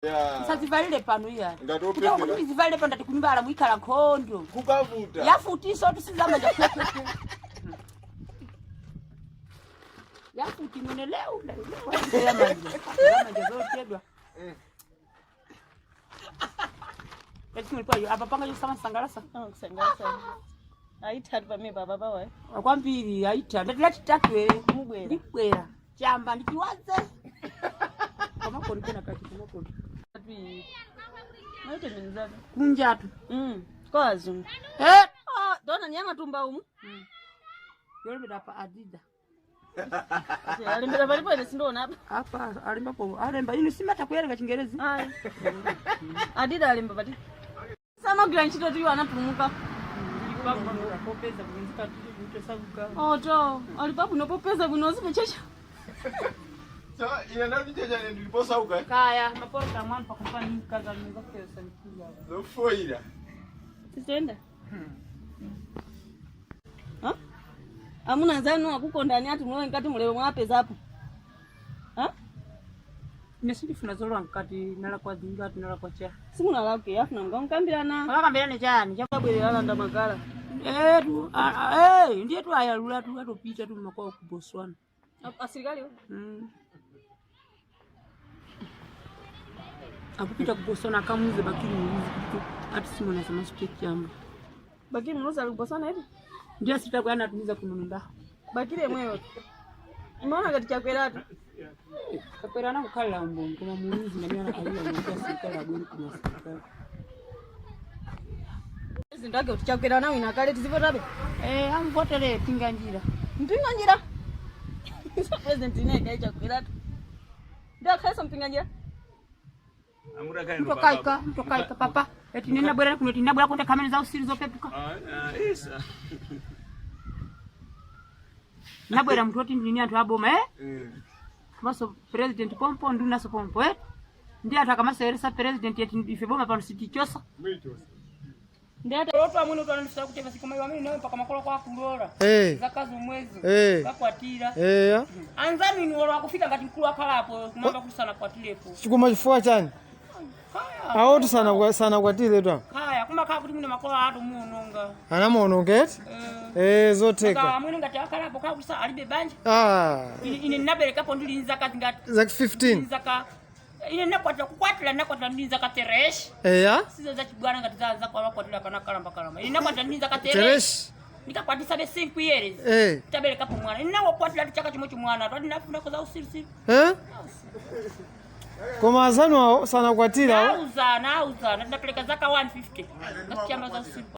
Ya. Musazivalire pano iya. Ngati Kuti opemphera. kuti ndizivalire pano ndati kunyumba mwikhala nkhondo. Kukavuta. Yafutiso tusizamanja. Yafuti mwene leo leo yamanja. Yamanja zotedwa. Lakini kwa apa panga yosama sangalasa. Kusangalasa. Aitatu pamene baba bawa. Kwambiri aita. Ndati lachitatu ere. Mubwera. Ndibwera. Chamba ndichiwadze. Kamakoni kena kati kamakoni. Maite minzatu. Kunjatu. Kwa azungu. Eh! Ah, dona nyama tumba umu. Yolembera apa Adida. Alembera palipo ine sindiona apa. Apa alembapo alemba inu simata kuyerenga Chingerezi. Ayi. Adida alemba pati. Samagwira ntchito tiwo anapulumuka. Popeza kunzika kutosabuka. Oto, ali pabwino popeza bwino zipechecha. So, ine ndati chachane ndiliposauka. Kaya maporta mwana pakufani kaza munga pesa nikuya. Zofoira. Titenda. Ha? Amuna nzanu akukondani ati mulowe nkati mulewe mwapezapo. Ha? Ine sindifuna zolowa mkati nala kwa zingati nala kwa cha. Simunalake afuna mukambirana. Makakambirane chani cha Abwerera alanda magala. eh tu eh ndiye tu ayalula tu atopita tu makwao ku Botswana. Asilikali. Akupita ku Botswana akamuze Bakili Muluzi kuti ati simona samasute chamba. Bakili Muluzi ali ku Botswana eti? Ndiye sita kwa anatumiza kunununda. Bakili yemweyo. Umaona ngati Chakweratu. Chakwera anakukhalira umboni koma Muluzi ndamene anakhalira umboni kwa serikali abwere kuna serikali. Zinthu ake kuti Chakwera anawina kale tizivotabe. Eh, amvotere Mpinganjira. Mpinganjira. So president ine kai Chakweratu. Ndiye akhalenso Mpinganjira. Mtokaika, mtokaika papa. Eti nina bwera kuno tina bwera konde kamene za usiri zopepuka. Isa. Nabwera mtu oti ndini anthu aboma eh? Maso president pompo ndunaso pompo eh? Ndi anthu akamaseweresa president eti ife boma pano sitichosa. Ndiye ata Loto amwene utwanandisa kuti sikoma iwe amene nawe mpaka makolo kwa akulola. Eh. Zakazi umwezi. Eh. Kakwatira. Eya. Anzanu inu olo akufika ngati mkulu akhalapo kumamba kuti sanakwatirepo. Chikoma chifukwa chani? Kaya. Awotu sana sana kwatile twa. Kaya kumakhala kuti mune makolo atu muononga. Anamuononga eti? Eh. Eh, zotheka. Amwene ngati akhalapo khala kuti alibe banja. Ah, Ine ndinaberekapo ndili nzaka zingati zaka 15. nzaka ine nakwatira kukwatira nakwatira ndili nzaka tereshi. Eya. Sizo zachibwana ngati za zakwamakwatira kana kalamba kalamba. Ine nakwatira ndili nzaka tereshi. Tereshi. Ndikakwatisa be 5 years. Eh. Taberekapo mwana. Ine nawakwatira tu chaka chimwe chimwana. Twati nafunako za usirusiru. Eh? Koma azanu awo sana kwatira awo. Nauza nauza ndinapereka zaka 150. Ngati chamba za usiru.